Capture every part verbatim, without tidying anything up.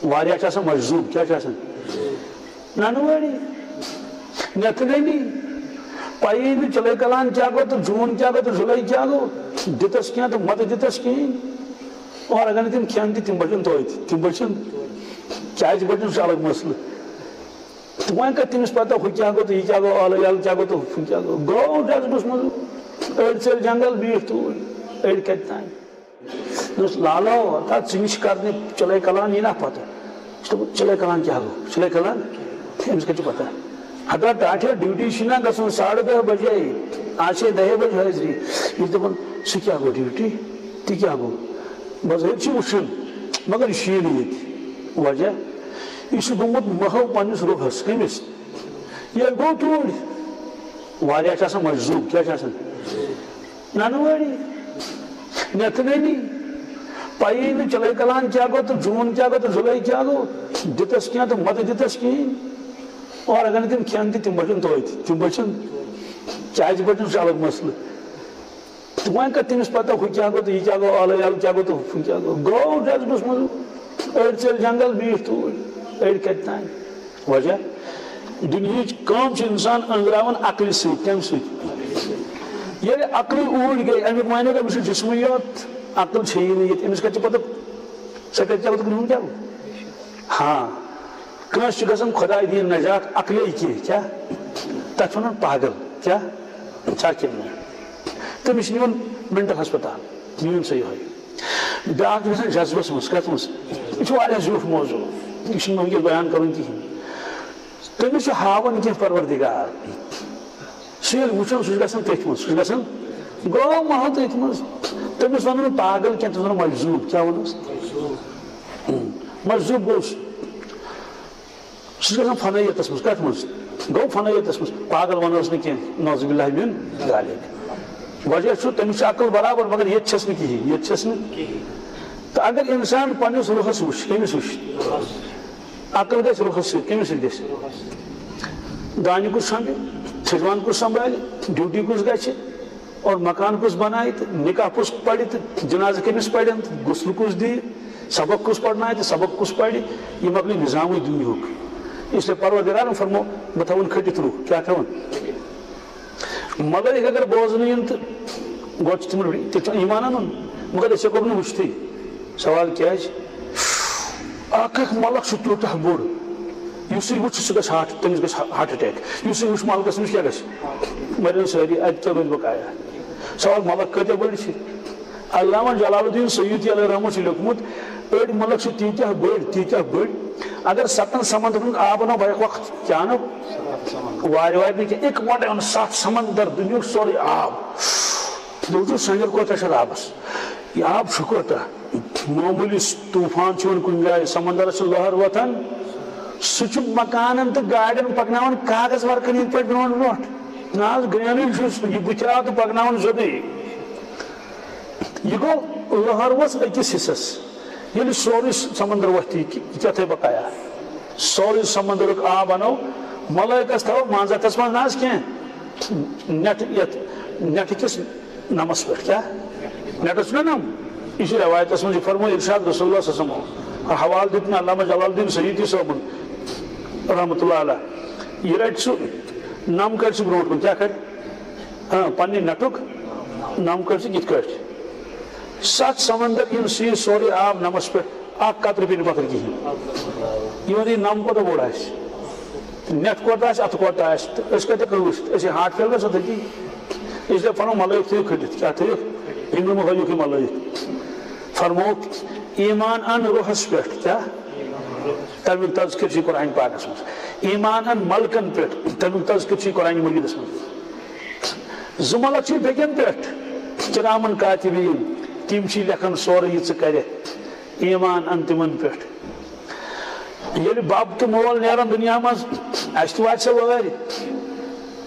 واریاہ چھِ آسان مجذوب، کیٛاہ چھِ آسان؟ ننہٕ وٲری، نٮ۪تہٕ نٔنی، پَیی نہٕ چِلَے کلان کیٛاہ گوٚو تہٕ جوٗن کیٛاہ گوٚو تہٕ جُلَے کیٛاہ گوٚو، دِتَس کینٛہہ تہٕ مَتہٕ دِتَس کِہیٖنۍ۔ اور اگر نہٕ تِم کھٮ۪ن تہِ، تِم بَچَن توتہِ، تِم بَچَن کیٛازِ بَچَن، سُہ چھُ الگ مسلہٕ۔ تہٕ وۄنۍ کَتہِ تٔمِس پَتہ ہُہ کیٛاہ گوٚو تہٕ یہِ کیٛاہ گوٚو، ٲلہٕ یَلہٕ کیٛاہ گوٚو تہٕ ہُہ کیٛاہ گوٚو، گوٚو جذبَس منٛز، أڑۍ ژٔلۍ جنٛگل، بیٖٹھۍ توٗرۍ، أڑۍ کَتہِ تام۔ دوٚپُس، "لالو، تَتھ ژٕ نِش کَرنہِ چِلَے کلان یی نا پَتہٕ؟" أمِس دوٚپُن، "چِلَے کلان کیٛاہ گوٚو؟ چِلَے کلان؟ أمِس کَتہِ چھِ پَتہ؟ ہتا ٹاٹھے ڈیوٹی چھِ نا گژھُن ساڑٕ دَہ بَجے، آسہِ ہے دَہے بَجہِ حٲضری۔" أمِس دوٚپُن، "سُہ کیٛاہ گوٚو ڈیوٹی؟ تہِ کیٛاہ گوٚو؟ بظٲہِر چھِ وٕچھُن، مگر یہِ چھُ یی نہٕ ییٚتہِ۔ وجہ، یہِ چھُ گوٚمُت محو پنٛنِس روحَس۔" کٔمِس؟ یہِ گوٚو توٗرۍ۔ واریاہ چھِ آسان مجذوب، کیٛاہ چھِ آسان؟ ننہٕ وٲری، نٮ۪تہٕ نٔنی، پَیی نہٕ چِلَے کلان کیٛاہ گوٚو تہٕ جوٗن کیٛاہ گوٚو تہٕ جُلَے کیٛاہ گوٚو، دِتَس کینٛہہ تہٕ مَتہٕ دِتَس کِہیٖنۍ۔ اور اگر نہٕ تِم کھٮ۪ن تہِ، تِم بَچَن توتہِ، تِم بَچَن کیٛازِ بَچَن، سُہ چھُ الگ مسلہٕ۔ تہٕ وۄنۍ کَتہِ تٔمِس پَتہ ہُہ کیٛاہ گوٚو تہٕ یہِ کیٛاہ گوٚو، ٲلہٕ یَلہٕ کیٛاہ گوٚو تہٕ ہُہ کیٛاہ گوٚو، گوٚو جذبَس منٛز، أڑۍ ژٔلۍ جنٛگل، بیٖٹھۍ توٗرۍ، أڑۍ کَتہِ تام۔ وجہ، دُنیہٕچ کٲم چھِ اِنسان أنٛزراوان عقلہِ سۭتۍ۔ کَمہِ سۭتۍ؟ ییٚلہِ عقلٕے اوٗرۍ گٔے، اَمیُک معنی گوٚو، أمِس چھُ جسمٕے یوت، عقل چھیی نہٕ ییٚتہِ۔ أمِس کَتہِ چھِ پَتہ سۄ کَتہِ کیٛاہ ووت، گرٛہُن کیٛاہ گوٚو؟ ہاں، کٲنٛسہِ چھُ گژھان خۄداے دِیِن نجات عقلے کینٛہہ، کیٛاہ؟ تَتھ چھِ وَنان پاگل، کیٛاہ؟ چھا کِنہٕ نہ؟ تٔمِس چھِ نِوان مینٹل ہسپتال، میون سا یِہوٚے۔ بیٛاکھ چھُ گژھان جذبَس منٛز، کَتھ منٛز؟ یہِ چھُ واریاہ زیوٗٹھ موضوع، یہِ چھُنہٕ مےٚ وٕنکیٚس بیان کَرُن کِہیٖنۍ۔ تٔمِس چھُ ہاوان کینٛہہ پروردگار۔ سُہ ییٚلہِ وٕچھان، سُہ چھُ گژھان تٔتھۍ منٛز، سُہ چھُ گژھان، گوٚو محل تٔتھۍ منٛز۔ تٔمِس وَنو نہٕ پاگل کینٛہہ، تٔمِس وَنو مجذوب۔ کیٛاہ وَنوس؟ ہُم۔ مجذوب گوٚو سُہ۔ سُہ چھُ گژھان فنٲیتَس منٛز۔ کَتھ منٛز؟ گوٚو فنٲیتَس منٛز۔ پاگل وَنوس نہٕ کینٛہہ، نعوذ باللہ من ذالک۔ وجہ چھُ، تٔمِس چھِ عقل برابر، مگر ییٚتہِ چھَس نہٕ کِہیٖنۍ، ییٚتہِ چھَس نہٕ۔ تہٕ اگر اِنسان پنٛنِس روحَس وٕچھِ، کٔمِس وٕچھِ؟ عقل گژھِ روحس سۭتۍ، کٔمِس سۭتۍ گژھِ؟ دانہِ کُس سنبھالہِ، تھٔجوان کُس سنبھالہِ، ڈیوٹی کُس گژھِ، اور مکان کُس بنایہِ تہٕ نکاح کُس پرِ تہٕ جنازٕ کٔمِس پرن تہٕ غسل کُس دِیہِ، سبق کُس پرنایہِ تہٕ سبق کُس پرِ، یہِ مۄکلہِ نظامٕے دُنیہُک۔ اس لیے پروردگارن فرمو، بہٕ تھاوَن کھٔٹِتھ روح، کیٛاہ تھاوَن؟ ملٲیِک اگر بوزنہٕ یِن تہٕ گۄڈٕ چھِ تِمن تیٚلہِ چھُ ایمان اَنُن، مگر أسۍ ہٮ۪کو نہٕ وٕچھتھٕے۔ سوال کیٛازِ؟ اکھ اکھ ملک چھُ تیوٗتاہ بوٚڑ، یُس یہِ وٕچھِ سُہ گژھِ ہارٹ، تٔمِس گژھِ ہارٹ اٹیک، یُس یہِ وٕچھِ ملکس نِش کیٛاہ گژھِ؟ مرن سٲری، اتہِ کیٛاہ روزِ بقایا؟ سوال ملک کۭتیاہ بٔڑۍ چھِ؟ علامہ جلال الدین سیوطی علیہ رحمہ چھُ لیوٚکھمُت، أڑۍ ملک چھِ تیٖتیٛاہ بٔڑۍ، تیٖتیٛاہ بٔڑۍ، اگر ستن سمندرن ہُنٛد آب انو بیک وقت، کیٛاہ انو؟ وارِ وارِ نہٕ کینٛہہ، اِکوٹے اوٚن ستھ سمندر، دُنیہُک سورُے آب۔ دوٚپُس، سنجر کوتاہ چھُ آبس؟ یہِ آب چھُ کوتاہ؟ معموٗلی طوٗفان چھُ یِوان کُنہِ جایہِ، سمندرس چھِ لہر وۄتھان، سُہ چھُ مکانن تہٕ گاڑٮ۪ن پکناوان کاغذ ورقن ہٕنٛدۍ پٲٹھۍ برونٛٹھ برونٛٹھ۔ نہ حظ، گرینٕے چھُس، یہِ بٕتھِ آو تہٕ پکناوان زیوٚدُے۔ یہِ گوٚو لہر ؤژھ أکِس حصس۔ ییٚلہِ سورُے سمندر وۄتھِ، یہِ کہِ-، یہِ کیٛاہ تھٲے بقایا؟ سورُے سمندرُک آب اَنو، ملٲیکس تھاوو منٛز اَتھس منٛز نہ حظ کینٛہہ۔ نٮ۪ٹھ یَتھ، نٮ۪ٹھٕ کِس نمس پٮ۪ٹھ۔ کیٛاہ؟ نٮ۪ٹس چھُنہ نم؟ یہِ چھُ رٮ۪وایتس منٛز، یہِ فرموو ارشاد رسول اللہ صلی اللہ علیہ وسلم۔ حوالہٕ دیُت مےٚ علامہ جلال الدین سیوطی صٲبُن رحمتہ اللہ علیہ۔ یہِ رَٹہِ سُہ نم کَڑِ سُہ برونٛٹھ کُن۔ کیٛاہ کَڑِ؟ ہاں، پننہِ نٹُک نم کٔڑ ژٕ کِتھ کٲٹھۍ؟ ستھ سمندر یِن سُہ یہِ سورُے آب نمس پٮ۪ٹھ، اکھ قطرٕ پیٚیہِ نہٕ پتھر کِہیٖنۍ۔ یہِ وَنہٕ یہِ نم کوٗتاہ بوٚڑ آسہِ، نٮ۪ٹھ کوٗتاہ آسہِ، اَتھٕ کوٗتاہ آسہِ، تہٕ أسۍ کَتہِ ہٮ۪کو وٕچھِتھ؟ أسۍ ہے ہارٹ فیل گژھو تٔتی۔ اس لیے فرمو ملٲیِک تھٲیِو کھٔٹِتھ۔ کیٛاہ تھٲیِکھ؟ یِم نہٕ مہٲیِکھ یِم ملٲیِک۔ فرمووُکھ، ایمان اَن روحس پٮ۪ٹھ۔ کیٛاہ؟ تَمیُک تذکر چھُ قرآن پاکس منٛز۔ ایمان اَن ملکن پٮ۪ٹھ، تَمیُک تذکر چھُ قرآن مجیدس منٛز۔ زٕ ملک چھِ بیٚکٮ۪ن پٮ۪ٹھ، کِرامن کاتِبیٖن، تِم چھِ لیکھان سورُے یہِ ژٕ کَرٮ۪کھ۔ ایمان اَن تِمن پٮ۪ٹھ۔ ییٚلہِ بب تہٕ مول نیرن دُنیا منٛز، اَسہِ تہِ واتہِ سۄ وٲرۍ۔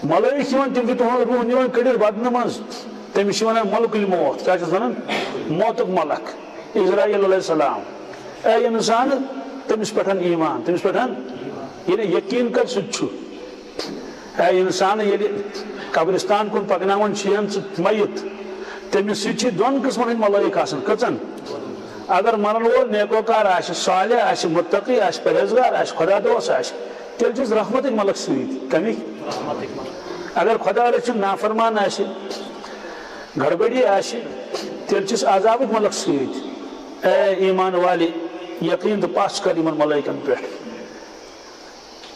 ملٲیِک چھِ یِوان، تِم چھِ تُہُنٛد روح نِوان کٔڑِتھ بدنہٕ منٛز۔ تٔمِس چھِ وَنان ملک الموت۔ کیٛاہ چھِس وَنان؟ موتُک ملک، عزرائیل علیہ السلام۔ اے اِنسان، تٔمِس پٮ۪ٹھ اَن ایمان، تٔمِس پٮ۪ٹھ اَن، یعنی یقیٖن کر، سُہ تہِ چھُ۔ اے اِنسان، ییٚلہِ قبرستان کُن پَکناوان چھِہَن ژٕ میت، تٔمِس سۭتۍ چھِ دۄن قٕسمَن ہٕنٛدۍ ملٲیِک آسان۔ کٔژَن؟ اگر مرن وول نیکوکار آسہِ، صالح آسہِ، متقی آسہِ، پرہیزگار آسہِ، خدا دوس آسہِ، تیٚلہِ چھُس رحمتٕکۍ ملک سۭتۍ۔ کمِکۍ؟ اگر خدا رٔچھِن نافرمان آسہِ، گڑبڑی آسہِ، تیٚلہِ چھِس عذابٕکۍ ملک سۭتۍ۔ اے ایمان والے، یقین تہٕ پژھ کر یِمن ملٲیکن پٮ۪ٹھ۔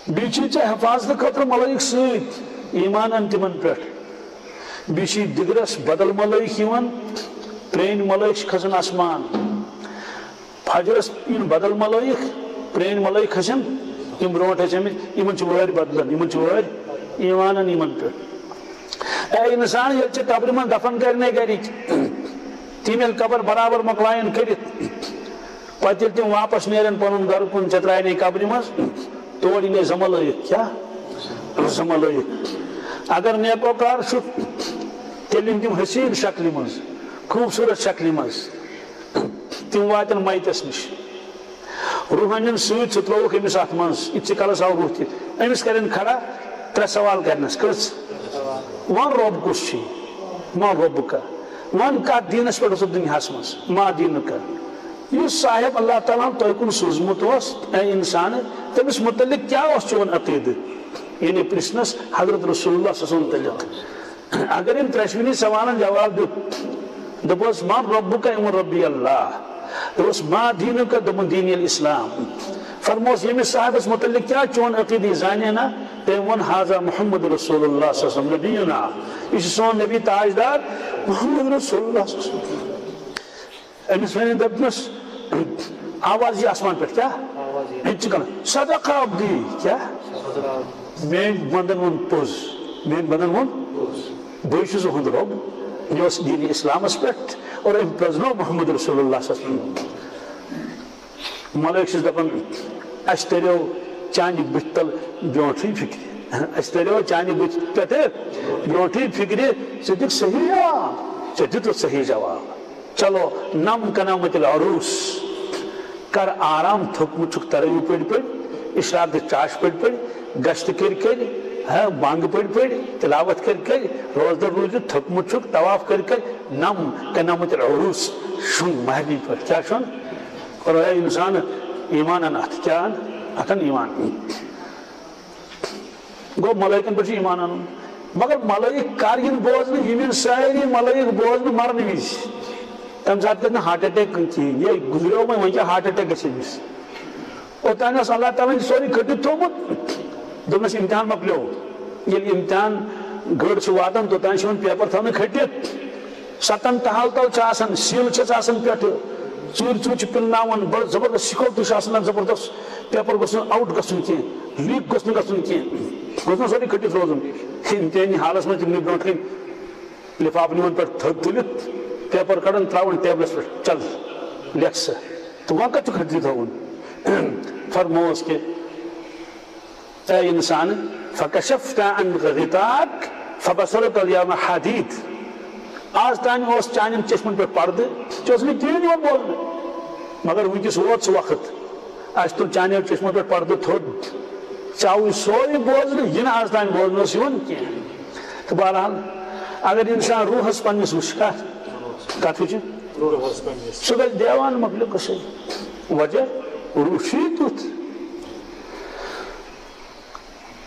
بیٚیہِ چھِ ژےٚ حفاظتہٕ خٲطرٕ ملٲیِک سۭتۍ، ایمان اَن تِمن پٮ۪ٹھ۔ بیٚیہِ چھِ دِگرس بدل ملٲیِک یِوان، پرٛٲنۍ ملٲیِک چھِ کھسان آسمان۔ فجرس یِن بدل ملٲیِک، پرٛٲنۍ ملٲیِک کھسن، یِم برونٛٹھ ٲسۍ آمٕتۍ، یِمن چھِ وٲرۍ بدلن، یِمن چھِ وٲرۍ ایمان اَن یِمن پٮ۪ٹھ۔ اے انسان، ییٚلہِ ژےٚ قبرِ منٛز دفن کرنے گرِکۍ، تِم ییٚلہِ قبر برابر مۄکلایَن کٔرِتھ، پتہٕ ییٚلہِ تِم واپس نیرن پنُن گرٕ کُن، ژےٚ ترٛاونے قبرِ منٛز، تور یِنے زٕ ملٲیِک۔ کیٛاہ؟ زٕ ملٲیِک۔ اگر نیکوکار چھُکھ، تیٚلہِ یِن تِم حسیٖن شکلہِ منٛز، خوٗبصوٗرت شکلہِ منٛز۔ تِم واتن میتس نِش۔ روحانین سۭتۍ سُہ ترٛووُکھ أمِس اتھ منٛز، یِتہِ کلس آو روح تہِ۔ أمِس کرن کھڑا ترٛےٚ سوال کرنس۔ کٔژ؟ وَن رۄب کُس چھُے؟ وَن رۄبُکا؟ وَن کتھ دیٖنس پٮ۪ٹھ اوسُکھ دُنیاہس منٛز؟ ما دیٖنُکا؟ یُس صاحب اللہ تعالیٰ ہن تۄہہِ کُن سوٗزمُت اوس، اے انسان، تٔمِس متعلق کیٛاہ اوس چون عقیدٕ؟ یعنی پرژھنس حضرت رسول اللہ صلی اللہ علیہ وسلم متعلق۔ اگر أمۍ ترٛٮ۪شوٕنی سوالن جواب دیُت، دوٚپُس، "من ربک؟" أمۍ ووٚن، "ربی اللہ۔" دوٚپُس، "ما دینک؟" دوٚپُن، "دینی الاسلام۔" فرموس، "ییٚمِس صاحبس متعلق کیٛاہ چون عقیدٕ، یہِ زانے نا؟" تٔمۍ ووٚن، "ھذا محمد رسول اللہ صلی اللہ علیہ وسلم نبینا۔" یہِ چھُ سون نبی تاجدار محمد رسول اللہ صلی اللہ علیہ وسلم۔ أمِس وَنہِ، دوٚپمَس، آواز یی آسمان پٮ۪ٹھ، کیٛاہ؟ آواز یی۔ یہِ تہِ چھِ کَران، "صدق عبدی"، کیٛاہ؟ صدق عبدی۔ میٛٲنۍ بنٛدَن ووٚن پوٚز، میٛٲنۍ بنٛدَن ووٚن پوٚز۔ بٕے چھُس اُہُنٛد رۄب، مےٚ اوس دیٖنِ اِسلامَس پٮ۪ٹھ اور أمۍ پرٛزنوو محمد رسول اللہ صلی اللہ علیہ وسلم۔ ملٲیِک چھِس دَپان، "اَسہِ تٔرِو چانہِ بٕتھِ تَل برٛونٛٹھٕے فِکرِ، اَسہِ تٔرِو چانہِ بٕتھِ پٮ۪ٹھٕ برٛونٛٹھٕے فِکرِ، ژےٚ دیُتُکھ صحیح جواب، ژےٚ دیُتُتھ صحیح جواب۔" چلو، نم کنامت العروس۔ کر آرام، تھوٚکمُت چھُکھ ترٲیِو پٔڑۍ پٔڑۍ، اشراق دِ چاش پٔڑۍ پٔڑۍ، گشت کٔرۍ کٔرۍ، ہا، بانٛگہٕ پٔڑۍ پٔڑۍ، تلاوت کٔرۍ کٔرۍ، روزدر روٗزِتھ تھوٚکمُت چھُکھ، طواف کٔرۍ کٔرۍ، نم کنامت العروس، شۄنٛگ مہرنہِ پٲٹھۍ۔ کیٛاہ شۄنٛگ؟ خۄدایا، انسان ایمان اَن اَتھ، کیٛاہ اَن؟ اَتھ اَن ایمان۔ گوٚو، ملٲیکن پٮ۪ٹھ چھُ ایمان اَنُن۔ مگر ملٲیک کر یِن بوزنہٕ؟ یِم یِن سٲری ملٲیک بوزنہٕ مرنہٕ وِزِ۔ تَمہِ ساتہٕ گژھِ نہٕ ہارٹ اٹیک کِہیٖنۍ۔ یے گُزریو وۄنۍ، وۄنۍ کیٛاہ ہارٹ اٹیک گژھِ أمِس؟ اوٚتام اوس اللہ تعالیٰ ہن سورُے کھٔٹِتھ تھوٚومُت۔ دوٚپنَس، "امتحان مۄکلیو۔" ییٚلہِ امتحان گٔر چھِ واتان، توٚتام چھِ یِوان پیپر تھاونہٕ کھٔٹِتھ۔ ستن تحل تل چھِ آسان، سیٖل چھَس آسان پٮ۪ٹھٕ، ژوٗرِ ژوٗرِ چھِ پِلناوان، بڑٕ زبردست سِکوپ تہِ چھُ آسان، زبردست۔ پیپر گوٚژھ نہٕ آوُٹ گژھُن کینٛہہ، لیٖک گوٚژھ نہٕ گژھُن کینٛہہ، گوٚژھ نہٕ سورُے کھٔٹِتھ روزُن۔ امتحٲنی حالس منٛز تِمنٕے برونٛٹھ کَنہِ لِفافہٕ نِوان پٮ۪ٹھ تھٔد تُلِتھ، پیپر کڑان، تراوان ٹیبلس پٮ۪ٹھ، "چل، لیکھ سا۔" تہٕ وۄنۍ کتھ چھُکھ کھٔٹِتھ تھاوُن؟ فرمووس کہِ، "اے انسان، فکشفنا عنک غطاءک فبصرک الیوم حدید۔" آز تام اوس چانٮ۪ن چشمن پٮ۪ٹھ پردٕ، ژےٚ اوس نہٕ کِہیٖنۍ یِوان بوزنہٕ، مگر وٕنکیٚس ووت سُہ وقت، اَسہِ تُل چانیو چشمو پٮ۪ٹھ پردٕ تھوٚد، ژےٚ آوُے سورُے بوزنہٕ، یہِ نہٕ آز تام بوزنہٕ اوس یِوان کینٛہہ۔ تہٕ بہرحال، اگر انسان روحس پننِس وٕچھِ، کتھ، کتھ وٕچھِ؟ روحس پننِس۔ سُہ گژھِ دیوانہٕ، مۄکلیو قصے۔ وجہ، روح چھُے تیُتھ۔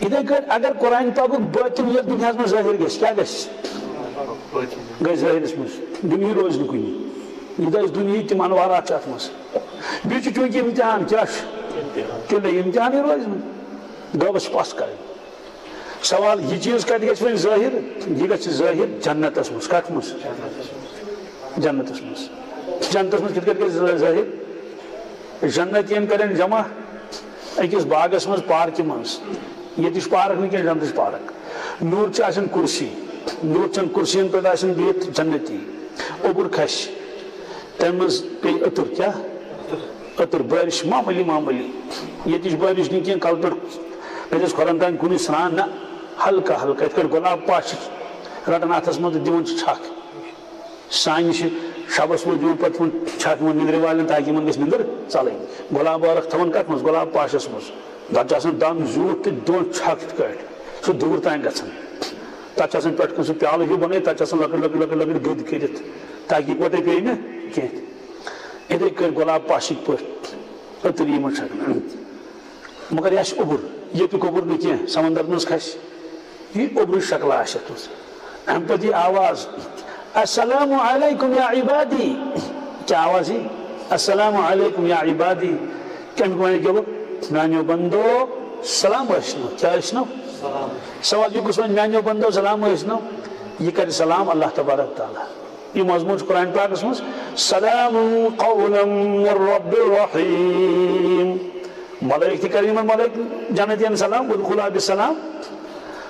یِتھے کٲٹھۍ اگر قرآن پاکُک باطن یتھ دُنیاہس منٛز ظٲہِر گژھِ، کیٛاہ گژھِ؟ گژھِ ظٲہِرس منٛز، دُنیا روزِ نہٕ کُنہِ۔ یہِ دَسہِ دُنیاہٕکۍ تِم انوارات چھِ اتھ منٛز۔ بیٚیہِ چھُ چوٗنٛکہِ امتحان، کیٛاہ چھُ؟ تیٚلہِ امتحانٕے روزِ نہٕ۔ گوٚو، بس پَژھ کرٕنۍ۔ سوال، یہِ چیٖز کتہِ گژھِ وۄنۍ ظٲہِر؟ یہِ گژھِ ظٲہِر جنتس منٛز۔ کتھ منٛز؟ جنتس منٛز۔ جنتس منٛز کِتھ کٲٹھۍ گژھِ ظٲہِر؟ جنتین کرن جمع أکِس باغس منٛز، پارکہِ منٛز۔ ییٚتہِ چھِ پارک نہٕ کینٛہہ، جنتٕچ پارک۔ نیوٗر چھِ آسان کُرسی، نیوٗر چٮ۪ن کُرسین پٮ۪ٹھ آسان بِہِتھ جنتی۔ اوٚبُر کھسہِ، تَمہِ منٛز پیٚیہِ أتُر۔ کیٛاہ؟ أتُر، بٲرِش معموٗلی معموٗلی۔ ییٚتہِ چھِ بٲرِش نہٕ کینٛہہ، کَلہٕ پٮ۪ٹھ گژھٮ۪س کھۄرَن تام کُنُے سرٛان، نہ، ہلکہٕ ہلکہٕ، یِتھ کٲٹھۍ گۄلاب پاش چھِ رَٹان اَتھَس منٛز تہٕ دِوان چھِ چھَکھ۔ سانہِ چھِ شبس منٛز دِوان پتہٕ تِمن چھکھ یِمن نِندرِ والٮ۪ن، تاکہِ یِمن گژھِ نِندٕر ژلٕنۍ۔ گۄلاب عٲرق تھاوان کتھ منٛز؟ گۄلاب پاشس منٛز۔ تتھ چھُ آسان دم زیوٗٹھ تہٕ دِوان چھکھ یِتھ کٲٹھۍ، سُہ دوٗر تام گژھان۔ تتھ چھُ آسان پٮ۪ٹھٕ کنہِ سُہ پیالہٕ ہیوٗ بنٲوِتھ، تتھ چھِ آسان لۄکٕٹۍ لۄکٕٹۍ لۄکٕٹۍ لۄکٕٹۍ گٔدۍ کٔرِتھ، تاکہِ یِکوٹے پیٚیہِ نہٕ کینٛہہ۔ یِتھَے کٔنۍ گۄلاب پاشِکۍ پٲٹھۍ عطر یِمَن شکلَن۔ مگر یہِ آسہِ اوٚبُر، ییٚتیُک اوٚبُر نہٕ کینٛہہ، سمندر منٛز کھسہِ، یہِ اوٚبرٕچ شکلہ آسہِ اَتھ منٛز۔ اَمہِ پتہٕ یی آواز، "السلام علیکم یا عبادی۔" کیٛاہ آواز یی؟ "السلام علیکم یا عبادی۔" کَمیُک وَنہِ کیٛاہ گوٚو؟ "میٛانیو بندو، سلام ٲسۍ نو۔" کیٛاہ ٲسۍ نو؟ سوال یہِ کُس وَنہِ، "میٛانیو بندو، سلام ٲسۍ نو؟" یہِ کَرِ سلام اللہ تبارک تعالیٰ۔ یہِ مضموٗن چھُ قرآن پاکَس منٛز، "سلام قولا من رب الرحیم۔" ملائک تہِ کَرن یِمَن، ملائک جنتیَن سلام، "ادخلا بسلام"،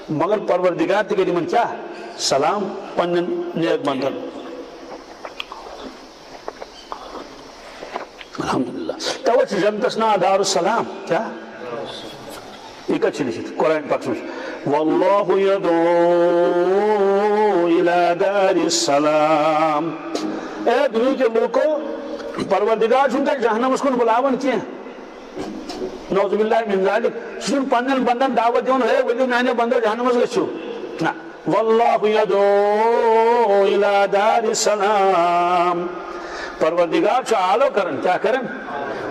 مگر پروردگار تہِ کَرِ یِمَن کیٛاہ؟ سلام پنٛنٮ۪ن نیک بندن۔ الحمدللہ۔ توے چھُ جنتس ناو دار السلام۔ کیٛاہ؟ یہِ کتہِ چھُ لیکھِتھ؟ قرآن پاکس منٛز، "واللہ یدعو الی دار السلام۔" اے دُنیہٕکیو لوٗکو، پروردگار چھُنہٕ تۄہہِ جہنمس کُن بُلاوان کینٛہہ۔ نعوذ باللہ من ذالک۔ سُہ چھُنہٕ پننٮ۪ن بندن دعوت دِوان، "ہے، ؤلِو میانیو بندو، جہنمس گٔژھِو۔" نہ۔ "واللہ یدعو الی دار السلام۔" پروردگار چھُ آلو کران، کیٛاہ کران؟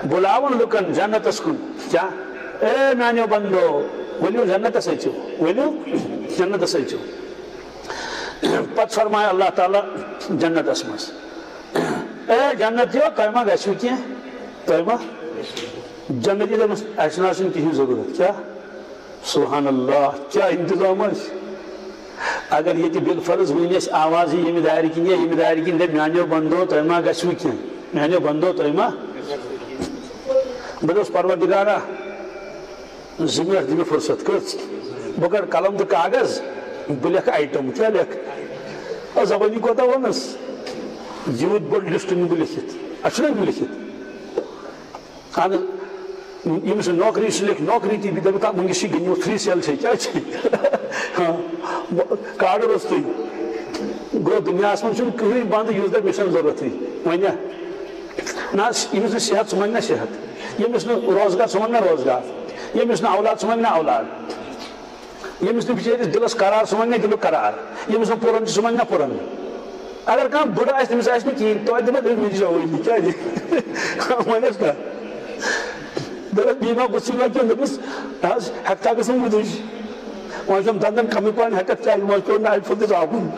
بُلاوان لُکن جنتس کُن۔ کیٛاہ؟ "اے میانیو بندو، ؤلِو جنتس أژِو، ؤلِو جنتس أژِو۔" پتہٕ فرمایہِ اللہ تعالیٰ جنتس منٛز، "اے جنتیو، تۄہہِ ما گژھِو کینٛہہ؟ تۄہہِ ما؟" جنتی دپان، "اَسہِ نہ حظ چھُنہٕ کِہیٖنۍ ضروٗرت۔" کیٛاہ؟ سبحان اللہ، کیٛاہ انتظام آسہِ؟ اگر ییٚتہِ بالفرض وٕنہِ اَسہِ آواز یی ییٚمہِ دارِ کِنۍ یا ییٚمہِ دارِ کِنۍ، دَپہِ، "میٛانیو بندو، تۄہہِ ما گژھِوٕ کینٛہہ؟ میٛانیو بندو، تۄہہِ ما؟" بہٕ دَپَس، "پروردگارا، زٕ منٹ دِ مےٚ فرصت، کٔژ؟ بہٕ کَڑٕ قلم تہٕ کاغذ، بہٕ لیکھٕ آیٹم، کیٛاہ لیکھٕ؟ آ، زبٲنی کوتاہ وَنَس؟ یوٗت بوٚڑ لِسٹ نِمہٕ بہٕ لیکھِتھ۔ اَتھ چھُنہ بہٕ لیکھِتھ؟" اہن حظ، ییٚمِس نہٕ نوکری چھِ، لیکھِ نوکری تہِ، دَپہِ، "کانٛہہ وٕنکیٚس چھِ گِنٛدِمُت فرٛی سیل چھے، کیٛاہ چھے؟" ہاں، بہٕ کارڈ روٚستُے۔ گوٚو، دُنیاہَس منٛز چھُنہٕ کٕہٕنۍ بنٛد یُس دَپہِ، "مےٚ چھَنہٕ ضوٚرَتھٕے۔" وۄنۍ یا؟ نہ، ییٚمِس نہٕ صحت، سُہ وَنہِ نہ صحت۔ ییٚمِس نہٕ روزگار، سُہ وَنہِ نہ روزگار۔ ییٚمِس نہٕ اولاد، سُہ وَنہِ نہ اولاد۔ ییٚمِس نہٕ بِچٲرِس دِلَس قرار، سُہ وَنہِ نہ دِلُک قرار۔ ییٚمِس نہٕ پُرن چھُ، سُہ وَنہِ نہ پُرن۔ اگر کانٛہہ بُڈٕ آسہِ، تٔمِس آسہِ نہٕ کِہیٖنۍ، توتہِ دِمو تٔمِس مِجہِ جوٲنی، کیٛازِ؟ وۄنۍ ٲس کَتھ۔ دَپان، "بیٚیہِ ما گوٚژھ یہِ وۄنۍ کینٛہہ؟" دوٚپمَس، "نہ حظ، ہٮ۪کہٕ تھا گٔژھٕم وُدٕج۔ وۄنۍ چھُم دَنٛدَن کَمٕے پَہَن ہٮ۪کَتھ، کیٛازِ وۄنۍ پیوٚو نایہِ پھوٚل تہِ ترٛاوُن۔"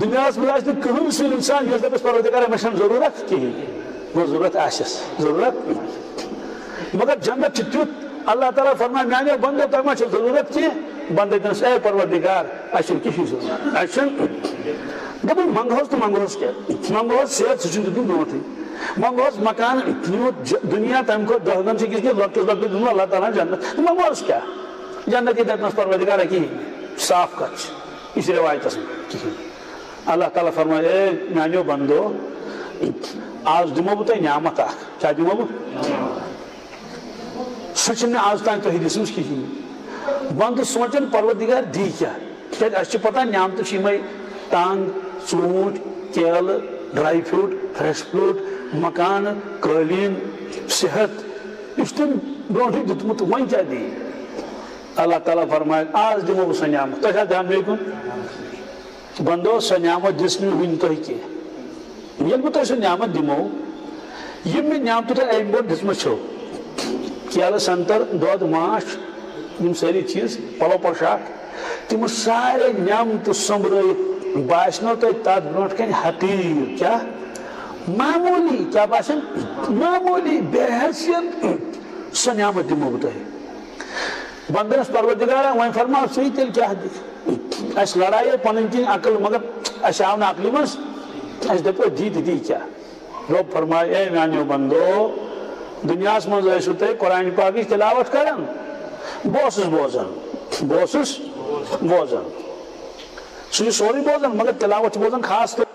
دُنیاہَس منٛز آسہِ نہٕ کٕہٕنۍ سُہ اِنسان یُس دَپٮ۪س، "پروردگارا، مےٚ چھَنہٕ ضروٗرت کِہیٖنۍ۔" گوٚو ضروٗرت آسٮ۪س، ضروٗرت۔ مگر جنت چھِ تیُتھ، اللہ تعالیٰ فرمایہِ، "میٛانیو بندو، تۄہہِ ما چھو ضروٗرت کینٛہہ؟" بندٕ دَپنَس، "اے پروردگار، اَسہِ چھُنہٕ کِہیٖنۍ ضروٗرت، اَسہِ چھُنہٕ۔" دَپُن، "منٛگہوس تہٕ منٛگہوس کیٛاہ؟ منٛگہوس صحت، سُہ چھُنہٕ دیُتمُت برونٛٹھٕے۔ منٛگہوس مکان، یوٗت ج-، دُنیا تَمہِ کھۄتہٕ دَہ گَن چھِ أکِس کِس لۄکٹِس لۄکٹِس دیُتمُت اللہ تعالیٰ ہَن جنت۔ منٛگہوس کیٛاہ؟" جنت یی دَپنَس، "پروردگارا، کِہیٖنۍ نہٕ، صاف کَتھ چھِ۔" یہِ چھِ رِوایتَس منٛز کِہیٖنۍ۔ اللہ تعالیٰ فرمایہِ، "اے میٛانیو بندو، آز دِمو بہٕ تۄہہِ نعمت اَکھ۔" کیٛاہ دِمو بہٕ؟ سُہ چھُنہٕ مےٚ آز تام تۄہہِ دِژمٕژ کِہیٖنۍ۔ بنٛدٕ سونٛچان، پروردگار دی کیٛاہ؟ تِکیٛازِ اَسہِ چھِ پَتہ، نعمتہٕ چھِ یِمَے ٹنٛگ، ژوٗنٛٹھۍ، کیلہٕ، ڈراے فروٹ، فریش فروٹ، مکانہٕ، قٲلیٖن، صحت۔ یہِ چھُ تٔمۍ برونٛٹھٕے دیُتمُت، وۄنۍ کیٛاہ دی؟ اللہ تعالیٰ فرمایہِ، "آز دِمو بہٕ سۄ نعمت، تۄہہِ چھا دھیان بیٚیہِ کُن؟" بندو، سۄ نعمت دِژ نہٕ وٕنہِ تۄہہِ کینٛہہ۔ ییٚلہِ بہٕ تۄہہِ سۄ نعمت دِمو، یِم مےٚ نعمتہٕ تۄہہِ اَمہِ برونٛٹھ دِژمٕژ چھو، کیلہٕ، سنٛگتر، دۄد، ماچھ، یِم سٲری چیٖز، پلو پوشاک، تِم سارے نعمتہٕ سۄمبرٲیِتھ باسہِ نو تۄہہِ تَتھ برونٛٹھ کَنہِ حقیٖر، کیٛاہ؟ معموٗلی، کیٛاہ باسان؟ معموٗلی، بے حیثیت، سۄ نعمت دِمو بہٕ تۄہہِ۔ بندنس، پروردگارا، وۄنۍ فرماو ژٕے، تیٚلہِ کیٛاہ دِکھ؟ اَسہِ لڑایے پنٕنۍ کِنۍ عقل، مگر اَسہِ آو نہٕ عقلہِ منٛز، اَسہِ دَپیو دی تہٕ دی کیٛاہ؟ رۄب فرمایہِ، اے میٛانیو بندو، دُنیاہَس منٛز ٲسِو تُہۍ قرآنِ پاکٕچ تِلاوت کران، بہٕ اوسُس بوزان، بہٕ اوسُس بوزان۔ سُہ چھُ سورُے بوزان، مگر تِلاوت چھُ بوزان خاص طور۔